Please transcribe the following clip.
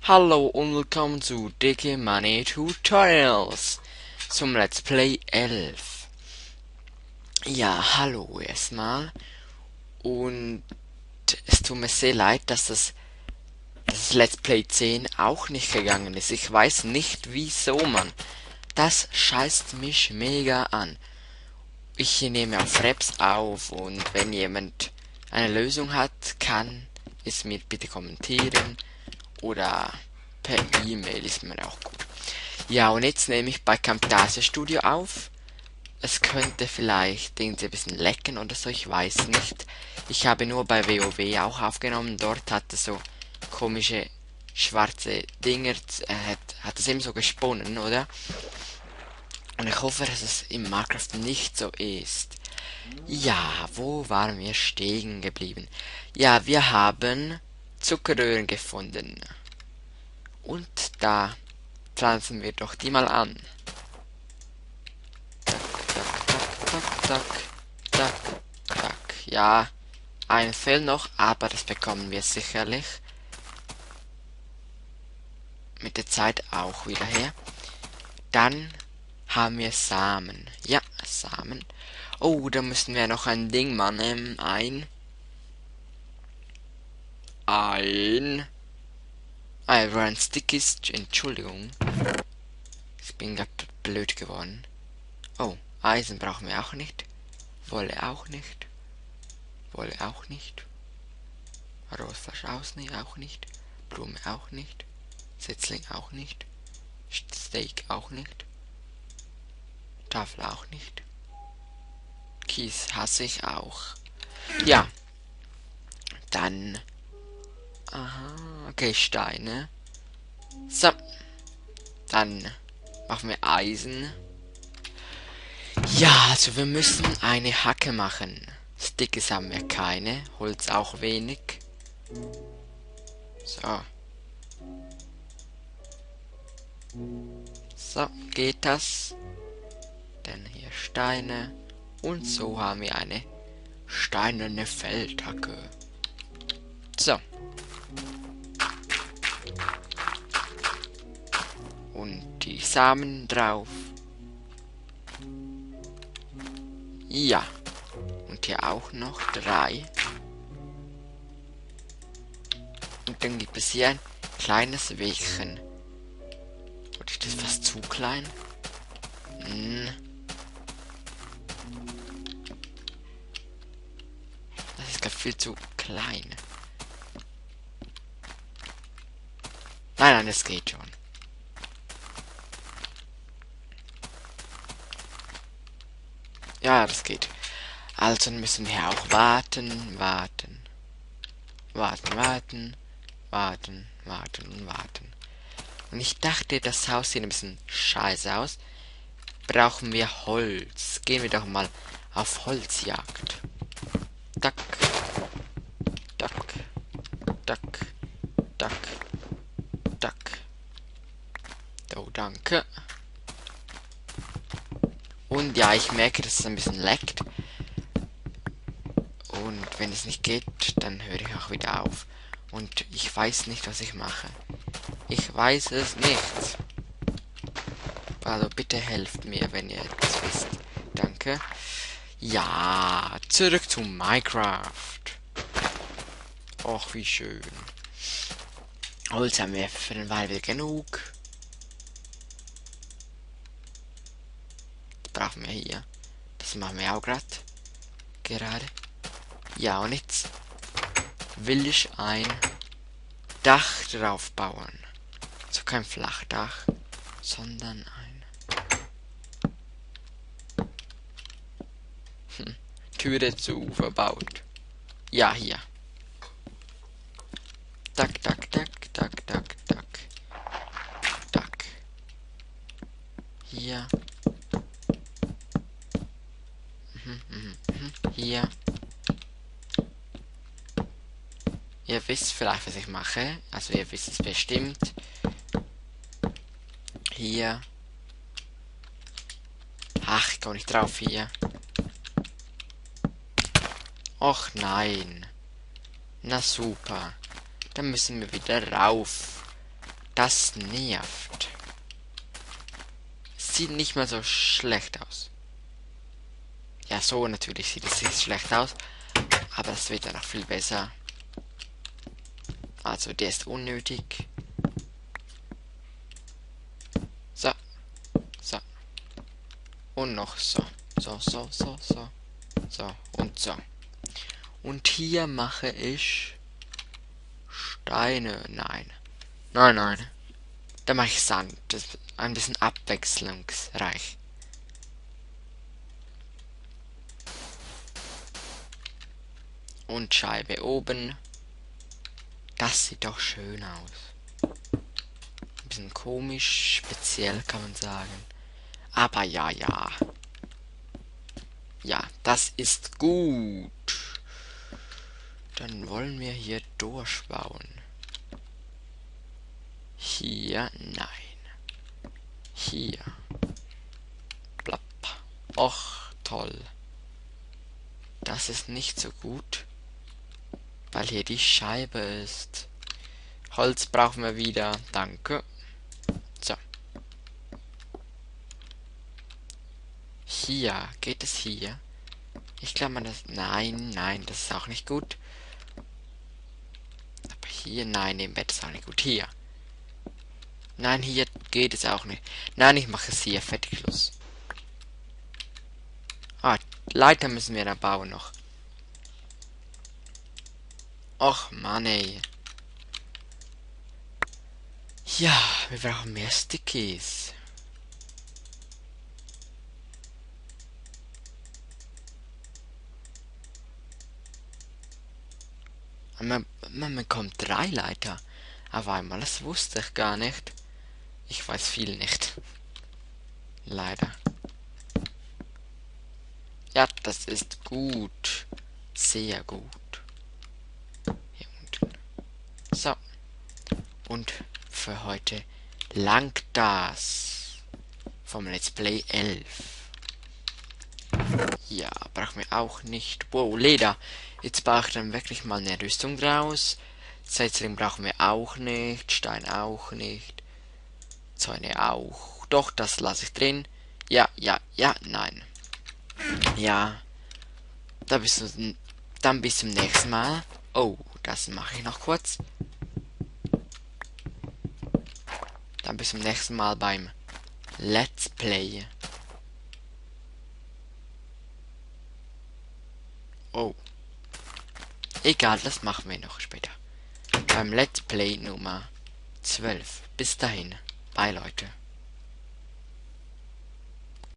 Hallo und willkommen zu Dicke Money Tutorials zum Let's Play 11. Ja, hallo erstmal. Und es tut mir sehr leid, dass das Let's Play 10 auch nicht gegangen ist. Ich weiß nicht wieso, Mann. Das scheißt mich mega an. Ich nehme auf Raps auf und wenn jemand eine Lösung hat, kann es mir bitte kommentieren oder per E-Mail ist mir auch gut. Ja, und jetzt nehme ich bei Camtasia Studio auf. Es könnte vielleicht irgendwie ein bisschen lecken oder so, ich weiß nicht. Ich habe nur bei WoW auch aufgenommen, dort hat es so komische schwarze Dinger, hat es eben so gesponnen, oder? Und ich hoffe, dass es in Minecraft nicht so ist. Ja, wo waren wir stehen geblieben? Ja, wir haben Zuckerröhren gefunden. Und da pflanzen wir doch die mal an. Tak, tak, tak, tak. Ja, ein fehlt noch, aber das bekommen wir sicherlich mit der Zeit auch wieder her. Dann haben wir Samen. Ja, Samen. Oh, da müssen wir noch ein Ding machen. Ein Iron Stick ist. Entschuldigung. Ich bin grad blöd geworden. Oh, Eisen brauchen wir auch nicht. Wolle auch nicht. Wolle auch nicht. Rotfleisch auch nicht. Blume auch nicht. Setzling auch nicht. Steak auch nicht. Tafel auch nicht. Kies hasse ich auch. Ja. Dann. Aha. Okay, Steine. So. Dann machen wir Eisen. Ja, also wir müssen eine Hacke machen. Sticks haben wir keine. Holz auch wenig. So. So, geht das? Dann hier Steine. Und so haben wir eine steinerne Feldhacke. So. Und die Samen drauf. Ja. Und hier auch noch 3. Und dann gibt es hier ein kleines Wegchen. Oder ist das fast zu klein? Das ist gerade viel zu klein. Nein, das geht schon. Ja, das geht. Also müssen wir auch warten. Und ich dachte, das Haus sieht ein bisschen scheiße aus. Brauchen wir Holz. Gehen wir doch mal auf Holzjagd. Dack. Dack. Dack. Dack. Dack. Oh, danke. Und ja, ich merke, dass es ein bisschen leckt. Und wenn es nicht geht, dann höre ich auch wieder auf. Und ich weiß nicht, was ich mache. Ich weiß es nicht. Also bitte helft mir, wenn ihr es wisst. Danke. Ja, zurück zu Minecraft. Och, wie schön. Holz haben wir für den Weile genug. Das brauchen wir hier. Das machen wir auch gerade. Ja, und jetzt will ich ein Dach drauf bauen. So kein Flachdach, sondern ein Türe zu verbaut. Ja, hier. Dack, dack, dack, dack, dack, dack. Dack. Hier. Hier. Ihr wisst vielleicht, was ich mache. Also ihr wisst es bestimmt. Hier. Ach, ich komme nicht drauf hier. Och nein. Na super. Dann müssen wir wieder rauf. Das nervt. Sieht nicht mal so schlecht aus. Ja, so natürlich sieht es nicht schlecht aus. Aber es wird ja noch viel besser. Also der ist unnötig. So. So. Und noch so. So. So. Und so. Und hier mache ich Steine. Nein. Nein. Da mache ich Sand. Das ist ein bisschen abwechslungsreich. Und Scheibe oben. Das sieht doch schön aus. Ein bisschen komisch, speziell kann man sagen. Aber ja. Ja, das ist gut. Dann wollen wir hier durchbauen. Hier, nein. Hier. Blapp. Och, toll. Das ist nicht so gut, weil hier die Scheibe ist. Holz brauchen wir wieder. Danke. So. Hier. Geht es hier? Ich glaube mal, das... Nein, das ist auch nicht gut. Aber hier, nein, im Bett ist auch nicht gut. Hier. Nein, hier geht es auch nicht. Nein, ich mache es hier. Fertig, los. Ah, Leiter müssen wir da bauen noch. Och, Mann, ey. Ja, wir brauchen mehr Stickies. Man bekommt 3 Leiter auf einmal. Das wusste ich gar nicht. Ich weiß viel nicht. Leider. Ja, das ist gut. Sehr gut. Hier unten. So. Und für heute langt das. Vom Let's Play 11. Ja, brauchen wir auch nicht. Wow, Leder. Jetzt brauche ich dann wirklich mal eine Rüstung draus. Setzling brauchen wir auch nicht. Stein auch nicht. Zäune auch. Doch, das lasse ich drin. Ja, nein. Ja. Dann bis zum nächsten Mal. Oh, das mache ich noch kurz. Dann bis zum nächsten Mal beim Let's Play. Oh. Egal, das machen wir noch später. Beim Let's Play Nummer 12. Bis dahin. Bye, Leute.